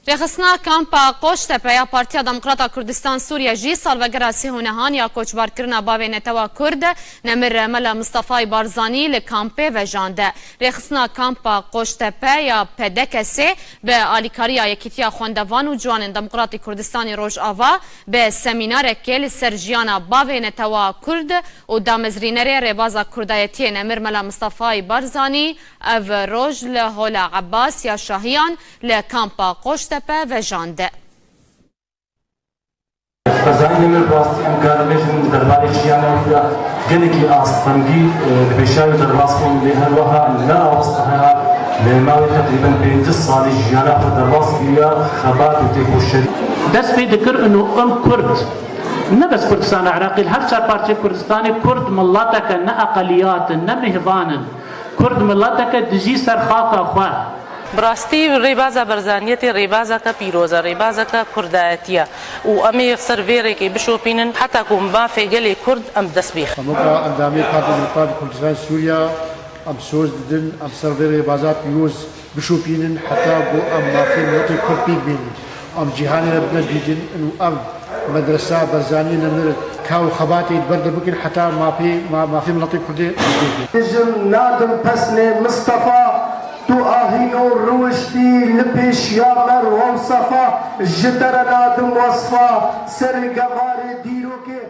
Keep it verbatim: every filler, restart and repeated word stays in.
Rêxistina Kampa Qoçtepe ya Partiya Demokrata Kurdistan Sûriye jî salvegera sî û nehan ya koçbarkirina bavê netewa Kurd Nemir Mela Mistefayî Barzanî li kampê vejand. Rêxistina Kampa Qoçtepe ya P D K S bi alîkariya Yekîtiya Xwendevan û Ciwanên Demokratî Kurdistanê Rojava bi semînarekê li ser jiyana bavê netewa Kurd û damezrînerê rêbaza Kurdayetiyê Nemir Mela Mistefayî Barzanî ev roj li Hola Ebbas ya Şahiyan li kampa Qoçtepe vejand. Barzanî Nemir, bi rastî em karin bêjin di derbarê jiyana wî de gelekî astengî, e, li pêşiya wî derbas bûn, lê her wiha ne rawest heye, lê mawê teqrîben pêncî salî jiyana xwe derbas kiriye, xebat û têkoşerî. Dest pê dikir û em Kurd, ne bes Kurdistana Iraqê, li her çar parçeyê Kurdistanê Kurd mileteke ne eqeliyat in, ne mêvan in. Kurd mileteke dijî ser xaka xwe. Bi rastî rêbaza Barzaniyetê rêbazeke pîroz e, rêbazeke Kurdayetî ye û em ê ser vê rêkê bişopînin heta ku mafê gelê Kurd em bi dest bêxin. Hemûka endamê Partiya Demokratîk Kurdistanê Sûriye, em soz didin, em ser vê rêbaza pîroz bişopînin heta ku em mafê miletê Kurd pêk bînin. Em cîhanê re bidine dîtin û ev medresa Barzanî Nemir ka û xebatê li ber de bikin heta mafê, ma-, mafê miletê Kurdê pêk bînin. Dijim nadim pesnê Mistefa, tu ahîno rûniştî li pêşiya me rewsefa, ji te re nadim wesfa, serê gevarê dîrokê.